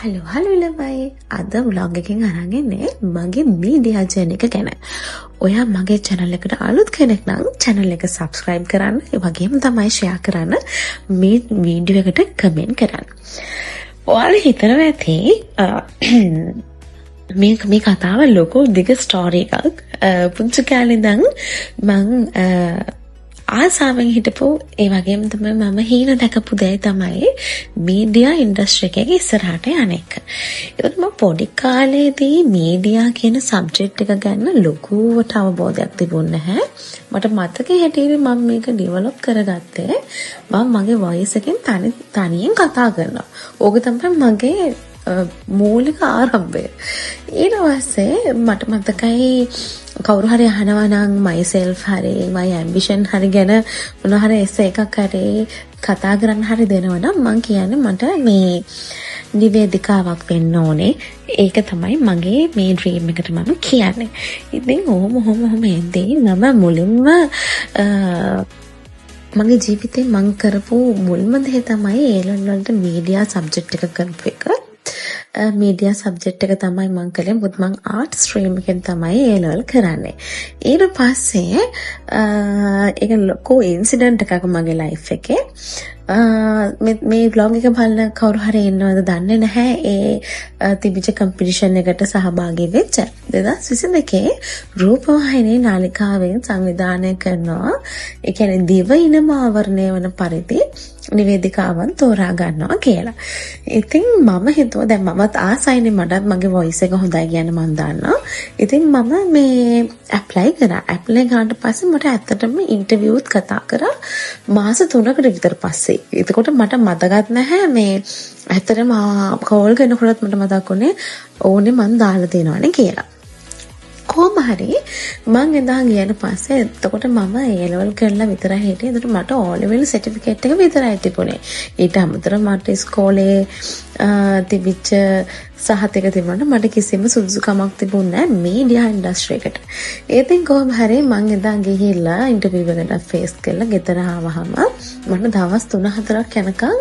Hello hello ළමයි, අද vlog එකෙන් අරන් එන්නේ මගේ මීඩියා ජර්නි එක ගැන. ඔයා මගේ channel එකට අලුත් කෙනෙක් නම් channel එක subscribe කරන්න, ඒ වගේම තමයි share කරන්න, මේ වීඩියෝ එකට කමෙන්ට් කරන්න. ඔයාලා හිතනවා ඇති මේ මේ කතාව ලොකු දිග ස්ටෝරි එකක්. පුංචි කාලේ ඉඳන් මං ආසාවෙන් හිටපු, ඒ වගේම තමයි මම හීන දැකපු දේ තමයි මීඩියා ඉන්ඩස්ට්‍රි එකේ ඉස්සරහට යන එක. ඒකට මම පොඩි කාලේදී මීඩියා කියන සබ්ජෙක්ට් එක ගැන ලොකුවට අවබෝධයක් තිබුණ නැහැ. මට මතක හැටියට මම මේක ඩෙවලොප් කරගත්තේ මම මගේ වොයිස් එකෙන් තනියෙන් කතා කරනවා. ඕක තමයි මගේ මූලික ආරම්භය. ඊට පස්සේ මට මතකයි කවුරු හරි අහනවා නම් මයිසෙල්ෆ් හරි මයි ඇම්බිෂන් හරි ගැන මොන හරි එසේ එකක් හරි කතා කරන්න හරි දෙනවා නම් මං කියන්නේ මට මේ නිවේදිකාවක් වෙන්න ඕනේ. ඒක තමයි මගේ මේ ඩ්‍රීම් එකට මම කියන්නේ. ඉතින් ඔහොම ඔහොම ඔහොම එද්දී මම මුලින්ම මගේ ජීවිතේ මං කරපු මුල්ම දේ තමයි ඒ ලෙවල් වලට මීඩියා සබ්ජෙක්ට් එක කරපු එක. මීඩියා සබ්ජෙක්ට් එක තමයි මං කළේ. මොකද මං ආර්ට් ස්ට්‍රීම් එකෙන් තමයි ඒ ලෙවල් කරන්නේ. ඊට පස්සේ ඒක ලොකු ඉන්සිඩන්ට් එකක් මගේ ලයිෆ් එකේ. මේ ව්ලොග් එක බලන කවුරු හරි ඉන්නවද දන්නේ නැහැ ඒ තිබිච්ච කම්පිටිෂන් එකට සහභාගී වෙච්ච. 2022 රූපවාහිනී නාලිකාවෙන් සංවිධානය කරනවා. ඒ කියන්නේ දිවයිනම ආවරණය වන පරිදි නිවේදිකාවන් තෝරා ගන්නවා කියලා. ඉතින් මම හිතුවා දැන් මමත් ආසයිනේ, මටත් මගේ වොයිස් එක හොඳයි කියන මං දන්නවා. ඉතින් මම මේ ඇප්ලයි කරා. ඇප්ලයි කරාට පස්සේ මට ඇත්තටම ඉන්ටර්විව්ත් කතා කරා මාස 3කට විතර පස්සේ. එතකොට මට මතකත් නැහැ මේ ඇත්තටම කෝල් කරනකොටත් මට මතක් වුණේ ඕනේ මං දාලා තියෙනවනේ කියලා. කොහොම හරි මං එදා ගියාට පස්සේ එතකොට මම ඒ ලෙවල් කරලා විතරයි හිටියේ. එතකොට මට ඕ ලෙවල් සර්ටිෆිකේට් එක විතරයි තිබුණේ. ඊට අමතරව මට ඉස්කෝලේ තිබිච්ච සහතික තිබුණාට මට කිසිම සුදුසුකමක් තිබුණේ නෑ මීඩියා ඉන්ඩස්ට්‍රි එකට. ඉතින් කොහොම හරි මං එදා ගිහිල්ලා ඉන්ටර්විව් එකට ෆේස් කරලා ගෙදර ආවහම මට දවස් 3-4ක් යනකම්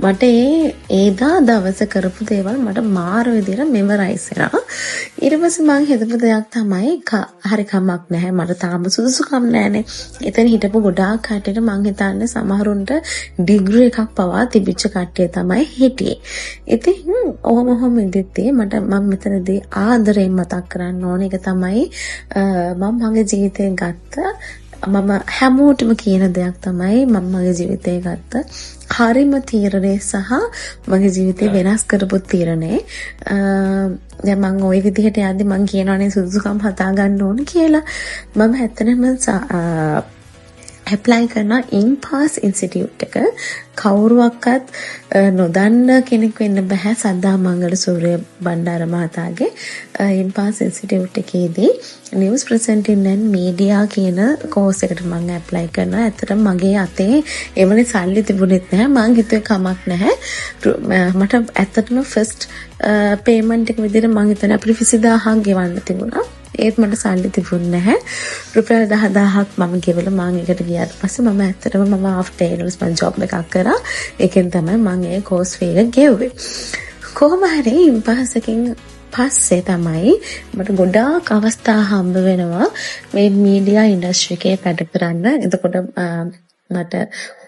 මට ඒ එදා දවස කරපු දේවල් මට මාර විදියට මෙමරයිස් වෙනවා. ඊට පස්සේ මං හිතපු දෙයක් තමයි හරි කමක් නැහැ, මට තාම සුදුසුකම් නෑනේ. එතන හිටපු ගොඩාක් කට්ටියට මං හිතන්නේ සමහරුන්ට ඩිග්‍රී එකක් පවා තිබිච්ච කට්ටිය තමයි හිටියේ. ඉතින් ඔහොම ඔහොම ඉඳිද්දී මට මං මෙතනදී ආදරයෙන් මතක් කරන්න ඕන එක තමයි මං මගේ ජීවිතේ ගත්ත, මම හැමෝටම කියන දෙයක් තමයි මම මගේ ජීවිතේ ගත්ත හරිම තීරණය සහ මගේ ජීවිතේ වෙනස් කරපු තීරණේ. දැන් මං ඔය විදිහට යද්දි මං කියනවනේ සුදුසුකම් හදා ගන්න ඕන කියලා. මම ඇත්තටම ඇප්ලයි කරනවා ඉන්පාස් ඉන්ස්ටිටියුට් එක. කවුරුවක්වත් නොදන්න කෙනෙක් වෙන්න බෑ සද්දා මංගල සූර්ය බණ්ඩාර මහතාගේ ඉන්පාස් ඉන්ස්ටිටියුට් එකේදී නිවුස් ප්‍රසන්ටින් ඇන්ඩ් මීඩියා කියන කෝස් එකට මං ඇප්ලයි කරනවා. ඇත්තටම මගේ අතේ එවනේ සල්ලි තිබුණෙත් නැහැ. මං හිතුවේ කමක් නැහැ. මට ඇත්තටම ෆස්ට් පේමන්ට් එක විදිහට මං හිතන්නේ අපිට 20,000ක් ගෙවන්න තිබුණා. ඒත් මට සල්ලි තිබුණ නැහැ. රුපියල් 10,000ක් මම ගෙවලා මං එකට ගියාට පස්සේ මම ඇත්තටම මම ආෆ්ටර් ඒ ලෙවල්ස් මං ජොබ් එකක් කරා. ඒකෙන් තමයි මං ඒ කෝස් ෆී එක ගෙව්වේ. කොහොම හරි ඉන්පාස් එකෙන් පස්සේ තමයි මට ගොඩාක් අවස්ථා හම්බ වෙනවා මේ මීඩියා ඉන්ඩස්ට්‍රි එකේ වැඩ කරන්න. එතකොට මට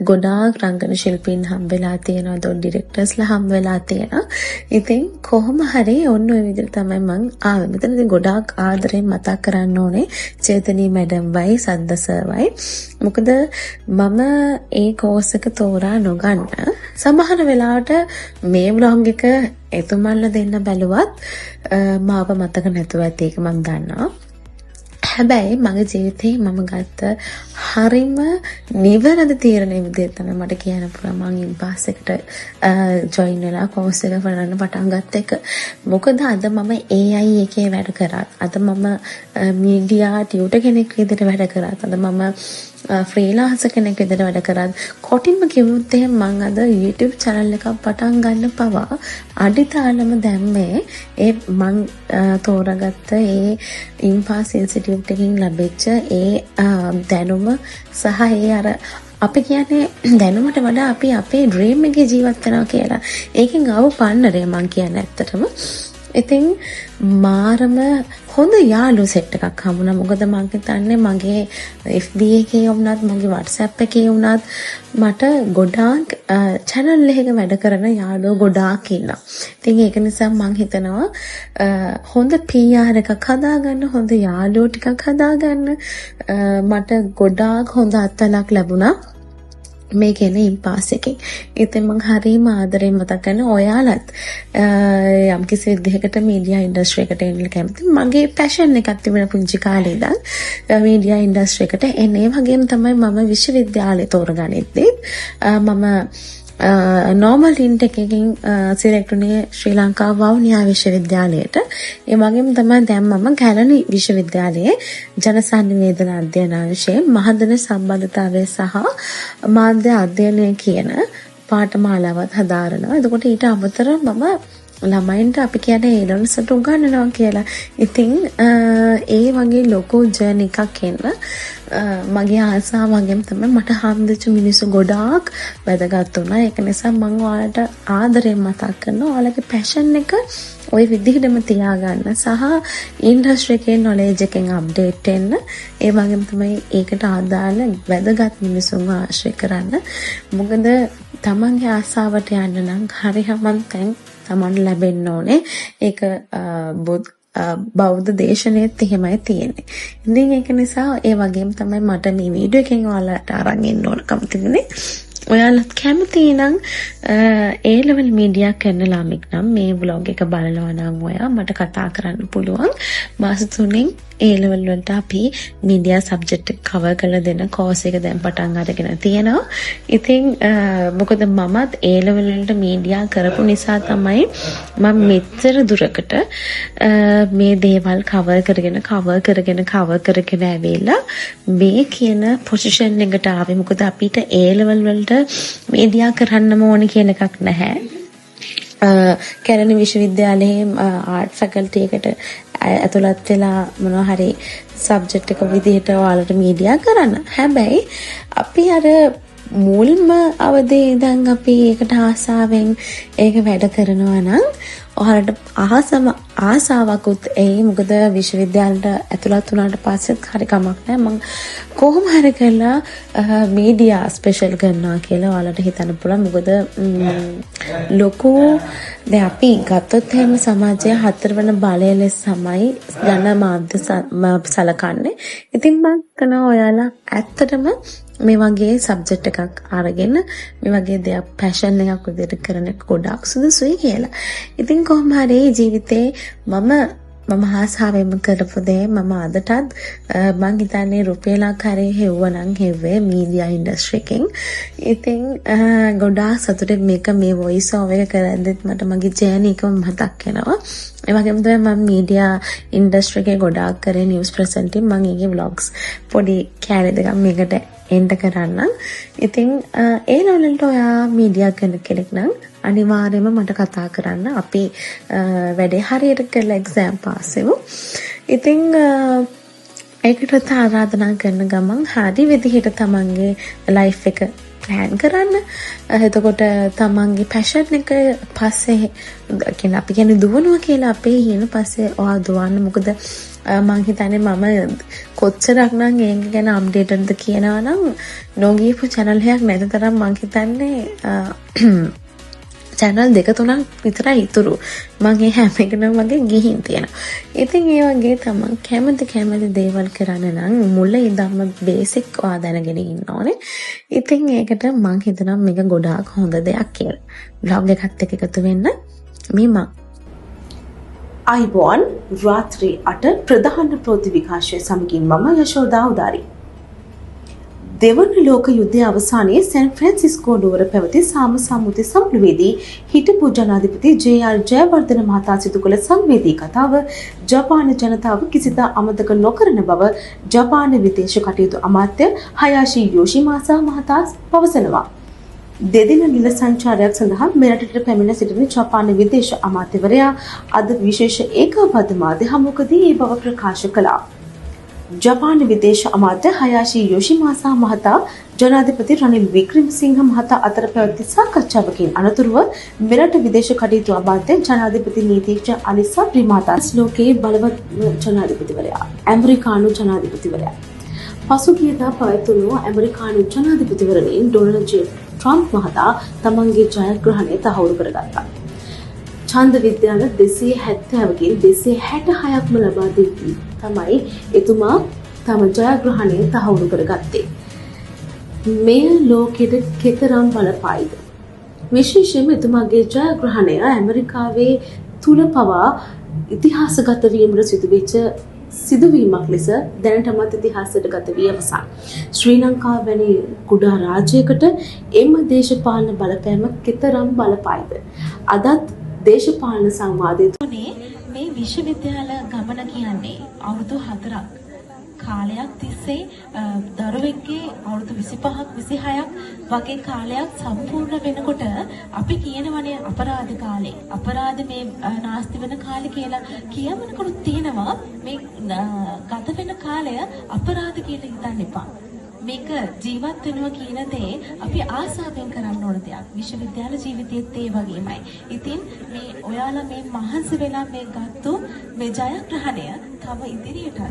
ගොඩාක් රංගන ශිල්පීන් හම්බ වෙලා තියෙනවා, දොන් ඩිරෙක්ටර්ස්ලා හම්බ වෙලා තියෙනවා. ඉතින් කොහොම හරි ඔන්න ඔය විදිහට තමයි මං ආවේ. මෙතනදී ගොඩාක් ආදරෙන් මතක් කරන්න ඕනේ චේතනී මැඩම් වයි සද්ද සර් වයි. මොකද මම ඒ කෝස් එක තෝරා නොගන්න සමහර වෙලාවට මේ ව්ලොග් එක එතුමන්ලා දෙන්න බැලුවත් මාව මතක නැතුව ඇති, ඒක මං දන්නවා. හැබැයි මගේ ජීවිතේ මම ගත්ත හරිම නිවැරදි තීරණය විදිහට තමයි මට කියන්න පුළුවන් මං ඉන්පාස් එකට ජොයින් වෙලා කෝස් එක කරන්න පටන් ගත්ත එක. මොකද අද මම AI එකේ වැඩ කරත්, අද මම මීඩියා ටියුටර් කෙනෙක් විදිහට වැඩ කරත්, අද මම ෆ්‍රීලාන්සර් කෙනෙක් විදිහට වැඩ කරත්, කොටින්ම කිව්වොත් එහෙම මං අද YouTube channel එකක් පටන් ගන්න පවා අඩිතාලම දැම්මේ ඒ මං තෝරාගත්ත ඒ ඉන්පාස් ඉන්ස්ටිටියුට් එකකින් ලැබිච්ච ඒ දැනුම සහ ඒ අර අපි කියන්නේ දැනුමට වඩා අපි අපේ ඩ්‍රීම් එකේ ජීවත් වෙනවා කියලා. ඒකෙන් ආව පන්නරේ මං කියන්නේ ඇත්තටම. ඉතින් මාරම හොඳ යාළු සෙට් එකක් හම්බුණා. මොකද මං හිතන්නේ මගේ FB එකේ වුණත් මගේ WhatsApp එකේ වුණත් මට ගොඩාක් චැනල් එකක වැඩ කරන යාළුවෝ ගොඩාක් ඉන්නවා. ඉතින් ඒක නිසා මං හිතනවා හොඳ PR එකක් හදාගන්න, හොඳ යාළුවෝ ටිකක් හදාගන්න මට ගොඩාක් හොඳ අත්වලක් ලැබුණා මේ කියන ඉම්පාස් එකෙන්. ඉතින් මං හරිම ආදරෙන් මතක් කරනවා ඔයාලත් යම්කිසි විදිහකට මීඩියා ඉන්ඩස්ට්‍රි එකට එන්න කැමති. මගේ පැෂන් එකක් තිබුණා පුංචි කාලේ ඉඳන් මීඩියා ඉන්ඩස්ට්‍රි එකට එන්න. ඒ වගේම තමයි මම විශ්වවිද්‍යාලය තෝරගනිද්දී මම නෝමල් ඉන්ටෙක් එකකින් සිලෙක්ට් වුණේ ශ්‍රී ලංකා වවුනියා විශ්වවිද්‍යාලයට. ඒ වගේම තමයි දැන් මම කැලණි විශ්වවිද්‍යාලයේ ජනසන්නිවේදන අධ්‍යයනාංශයේ මහජන සම්බන්ධතාවය සහ මාධ්‍ය අධ්‍යයනය කියන පාඨමාලාවත් හදාරනවා. එතකොට ඊට අමතරව මම ළමයින්ට අපි කියන්නේ ඒ ලෙවල්ස් වලට උගන්වනවා කියලා. ඉතින් ඒ වගේ ලොකු ජර්නි එකක් එන්න මගේ ආසාව වගේම තමයි මට හම්බෙච්ච මිනිස්සු ගොඩාක් වැදගත් වුණා. ඒක නිසා මං ඔයාලට ආදරෙන් මතක් කරනවා ඔයාලගේ පැෂන් එක ඔය විදිහටම තියාගන්න සහ ඉන්ඩස්ට්‍රි එකේ නොලෙජ් එකෙන් අප්ඩේට් වෙන්න. ඒ වගේම තමයි ඒකට අදාළ වැදගත් මිනිසුන්ව ආශ්‍රය කරන්න. මොකද තමන්ගේ ආසාවට යන්න නම් හරි හමන් තැන් තමන් ලැබෙන්න ඕනේ. ඒක බෞද්ධ දේශනෙත් එහෙමයි තියෙන්නේ. ඉතින් ඒක නිසා ඒ වගේම තමයි මට මේ වීඩියෝ එකෙන් ඔයාලට අරන් එන්න ඕනකම තිබුණේ. ඔයාලත් කැමති නම් ඒ ලෙවල් මීඩියා කරන ළමෙක් නම් මේ ව්ලොග් එක බලනවා නම් ඔයා මට කතා කරන්න පුළුවන්. මාස 3න් ඒ ලෙවල් වලට අපි මීඩියා සබ්ජෙක්ට් එක කවර් කරලා දෙන කෝස් එක දැන් පටන් අරගෙන තියෙනවා. ඉතින් මොකද මමත් ඒ ලෙවල් වලට මීඩියා කරපු නිසා තමයි මම මෙච්චර දුරකට මේ දේවල් කවර් කරගෙන කවර් කරගෙන කවර් කරගෙන ඇවිල්ලා මේ කියන පොසිෂන් එකට ආවේ. මොකද අපිට ඒ ලෙවල් වලට මීඩියා කරන්නම ඕනේ කියන එකක් නැහැ. කැලණි විශ්වවිද්‍යාලයේ ආර්ට් ෆැකල්ටි එකට ඇතුළත් වෙලා මොනවා හරි සබ්ජෙක්ට් එක විදිහට ඔයාලට මීඩියා කරන්න. හැබැයි අපි අර මුල්ම අවදියේ ඉඳන් අපි ඒකට ආසාවෙන් ඒක වැඩ කරනවා නම් ඔයාලට ආසම ආසාවකුත් එයි. මොකද විශ්වවිද්‍යාලයට ඇතුළත් වුණාට පස්සෙත් හරි කමක් නෑ, මං කොහොම හරි කරලා මීඩියා ස්පෙෂල් කරනවා කියලා ඔයාලට හිතන්න පුළුවන්. මොකද ලොකු දැන් අපි ගත්තොත් එහෙම සමාජයේ හතරවන බලය ලෙස තමයි ජන මාධ්‍ය සලකන්නේ. ඉතින් මං හිතනවා ඔයාලා ඇත්තටම මේ වගේ සබ්ජෙක්ට් එකක් අරගෙන මේ වගේ දෙයක් පැෂන් එකක් විදිහට කරන එක ගොඩාක් සුදුසුයි කියලා. ඉතින් කොහොම හරි ජීවිතේ මම මම ආසාවෙන්ම කරපු දේ මම අදටත් මං හිතන්නේ රුපියලක් හරි හෙව්වනම් හෙව්වේ මීඩියා ඉන්ඩස්ට්‍රි එකෙන්. ඉතින් ගොඩාක් සතුටින් මේක මේ වොයිස් ඕවර් එක කරද්දිත් මට මගේ ජර්නි එකම මතක් වෙනවා. ඒ වගේම තමයි මම මීඩියා ඉන්ඩස්ට්‍රි එකේ ගොඩාක් කරේ නිවුස් ප්‍රසන්ටිං. මං ඒකේ ව්ලොග්ස් පොඩි කෑලි දෙකක් මේකට එන්ට කරන්නම්. ඉතින් ඒ ලෙවල් ඔයා මීඩියා කරන කෙනෙක් නම් අනිවාර්යයෙන්ම මට කතා කරන්න. අපි වැඩේ හරියට කරලා එක්සෑම් පාස් වෙමු. ඉතින් ඒකටත් ආරාධනා කරන ගමන් හරි විදිහට තමන්ගේ ලයිෆ් එක ප්ලෑන් කරන්න. එතකොට තමන්ගේ පැෂන් එක පස්සේ කියන්නේ අපි කියන්නේ දුවනවා කියලා අපේ හීන පස්සේ ඔයා දුවන්න. මොකද මං හිතන්නේ මම කොච්චරක් නම් ඒක ගැන අප්ඩේටඩ්ද කියනවා නම් නොගියපු චැනල් එකක් නැති තරම් මං හිතන්නේ චැනල් දෙක තුනක් විතරයි ඉතුරු. මං ඒ හැම එකනම වගේ ගිහින් තියෙනවා. ඉතින් ඒ වගේ තමන් කැමති කැමති දේවල් කරන්න නම් මුල ඉඳන්ම බේසික් ඔයා දැනගෙන ඉන්න ඕනේ. ඉතින් ඒකට මං හිතනවා මේක ගොඩාක් හොඳ දෙයක් කියලා. ව්ලොග් එකත් එක්ක එකතු වෙන්න මේ මං අයිබෝන් රාත්‍රී 8 ප්‍රධාන ප්‍රවෘත්ති විකාශය සමගින් මම යශෝදා උදාරි. දෙවන ලෝක යුද්ධය අවසානයේ සැන් ෆ්‍රැන්සිස්කෝ නුවර පැවති සාම සම්මුති සමුළුවේදී හිටපු ජනාධිපති ජේ.ආර්. ජයවර්ධන මහතා සිදු කළ සංවේදී කතාව ජපාන ජනතාව කිසිදා අමතක නොකරන බව ජපාන විදේශ කටයුතු අමාත්‍ය හයාෂි යෝෂිමාසා මහතා පවසනවා. දෙදින නිල සංචාරයක් සඳහා මෙරටට පැමිණ සිටින ජපාන විදේශ අමාත්‍යවරයා අද විශේෂ ඒකාබද්ධ මාධ්‍ය හමුවකදී ඒ බව ප්‍රකාශ කළා. ජපාන විදේශ අමාත්‍ය හයාෂි යොෂිමාසා මහතා ජනාධිපති රනිල් වික්‍රමසිංහ මහතා අතර පැවති සාකච්ඡාවකින් අනතුරුව මෙරට විදේශ කටයුතු අමාත්‍ය ජනාධිපති නීතිඥ අලි සබ්රි මහතා ලෝකයේ බලවත් ජනාධිපතිවරයා, ඇමරිකානු ජනාධිපතිවරයා, පසුගියදා පැවැත්වුණු ඇමරිකානු ජනාධිපතිවරණයෙන් ඩොනල්ඩ් ජේ ට්‍රම්ප් මහතා තමන්ගේ ජයග්‍රහණය තහවුරු කරගත්තා. ඡන්ද විද්‍යාල 270කින් 266ක්ම ලබා දෙද්දී තමයි එතුමා තම ජයග්‍රහණය තහවුරු කරගත්තේ. මෙය ලෝකෙට කෙතරම් බලපායිද? විශේෂයෙන්ම එතුමාගේ ජයග්‍රහණය ඇමරිකාවේ තුල පවා ඉතිහාසගත වීමට සිදුවෙච්ච සිදුවීමක් ලෙස දැනටමත් ඉතිහාසයට ගත වී අවසන්. ශ්‍රී ලංකාව වැනි කුඩා රාජ්‍යයකට එම දේශපාලන බලපෑම කෙතරම් බලපායිද? අදත් දේශපාලන සංවාදය මේ විශ්වවිද්‍යාල ගමන කියන්නේ අවුරුදු 4ක් කාලයක් තිස්සේ දරුවෙක්ගේ අවුරුදු 25ක් 26ක් වගේ කාලයක් සම්පූර්ණ වෙනකොට අපි කියනවනේ අපරාධ කාලේ, අපරාධ මේ නාස්ති වෙන කාලේ කියලා කියමනකට තියෙනවා. මේ ගත වෙන කාලය අපරාධ කියලා හිතන්න එපා. මේක ජීවත් වෙනවා කියන දේ අපි ආසාවෙන් කරන්න ඕන දෙයක්. විශ්වවිද්‍යාල ජීවිතයේත් ඒ වගේමයි. ඉතින් මේ ඔයාලා මේ මහන්සි වෙලා මේ ගත්තු මේ ජයග්‍රහණය තව ඉදිරියටත්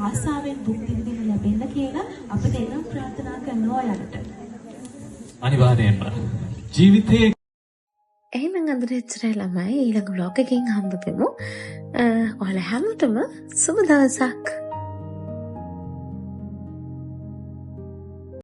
ආසාවෙන් භුක්ති විඳින්න ලැබෙන්න කියලා අපි දෙන්නම් ප්‍රාර්ථනා කරනවා ඔයාලට. අනිවාර්යයෙන්ම ජීවිතයේ එහෙනම් අදට එච්චරයි ළමයි. ඊළඟ ව්ලොග් එකකින් හම්බ වෙමු. ඔයාලා හැමෝටම සුබ දවසක්.